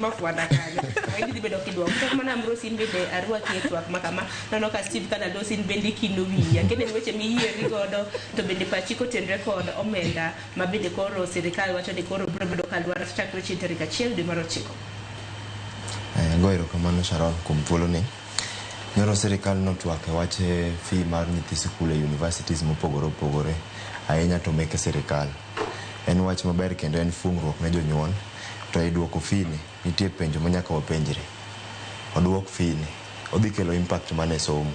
Mafwanda kanyo. Idhi bedo kidwoko. Kata mana Ambrose, in bende arwaki e twak ma kama. Neno ka Steve Kanados, in bende ikino wiyi. Akene ni weche miyieri godo to bende pachi kotenre kod omenda ma bende koro sirikal wacho ni koro biro bedo kalwar chakre chieng' tarik 1 dwe mar 9. Ago erokamano, Sharon, kuom thuoloni. Nyoro sirikal notwak e wach fee mar nyithi sikul e universities mopogore opogore, ahinya to meke sirikal. En wach maber kendo en fuong'ruok ne jonyuol. To e duoko fee ni, nitie penjo ma nyaka wapenjre. Oduok fee ni, odhi kelo impact mane e somo?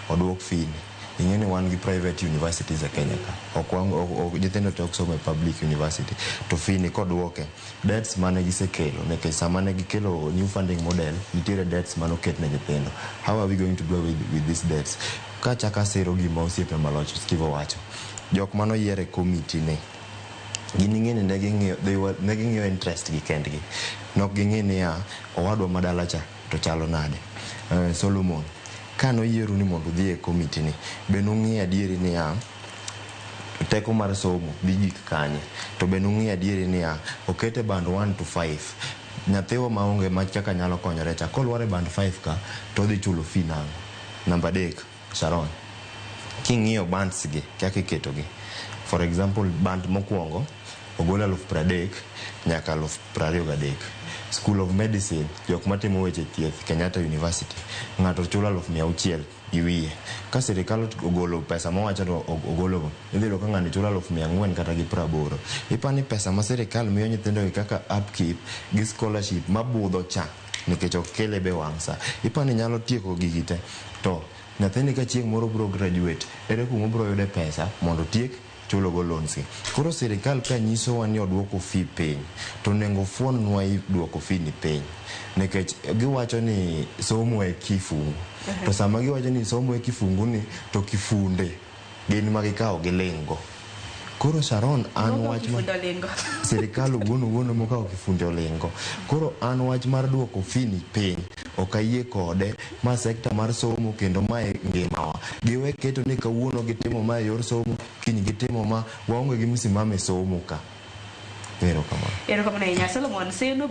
Oduok fee ni, ing'e ni wan gi private universities e Kenya ka. Ok wan, ok, nyithindo te ok som e public university. To fee ni koduoke, debts mane gisekelo, nikech sama ne gikelo new funding model, nitiere debts mane oket ne nyithindo. How are we going to do with these debts? Kachako asiro gima osiepe maloch Steve owacho. Jok manoyier e committee ni, gin ing'e ni ne ging'iyo interest gi kendgi. Nok ging'i niya, owadwa madala cha to chalo nade. Solomon, kanoyieru ni mondo udhi e committee ni, be nung'iyo adieri niya, teko mar somo dhi gik kanye? To be nung'iyo adieri niya, okete band 1 to 5. Nyathiwa maonge ma kaka nyalo konyore cha, kolwar e band 5 ka, to odhi chulo fee nang'o? Namba 3, Sharon, king'iyo bands gi kaka iketogi. For example, band mokwongo ogol 30,000 nyaka 23,000. School of Medicine, jok matimo weche thieth, Kenyatta University, ng'ato chulo 600,000 gi wiye. Ka sirikal ogolo pesa mowacho to ogologo, idhi yudo ka ng'ani chulo 480,000 kata gi 80. Ipani pesa ma sirikal miyo nyithindo gi kaka upkeep gi scholarship mabudho cha, nikech ok kele be wang' sa. Ipani nyalo tieko gigi te. To nyathini ka chieng' moro bro graduate, ere kuma obro yude pesa mondo otiek chulo go loans gi? Koro sirikal ka nyisowa ni oduoko fee piny, to onego fuonnwa duoko fee ni piny. Nikech giwacho ni somo e kifungu. To sama giwacho ni somo e kifungu ni, to kifunde gin ma gikawo giling' go. Koro Sharon, an Moko wach ma kifundo olingo. Sirikal owuon owuon mokawo kifunde olingo. Koro an wach mar duoko fee ni piny, ok ayie kode. Ma sekta mar somo kendo mae ngimawa. Giwe keto ni kawuono gitimo ma e yor somo, kiny gitimo ma, waonge gi msimamo e somo ka. Erokamano. Erokamano ahinya, Solomon. Seyo no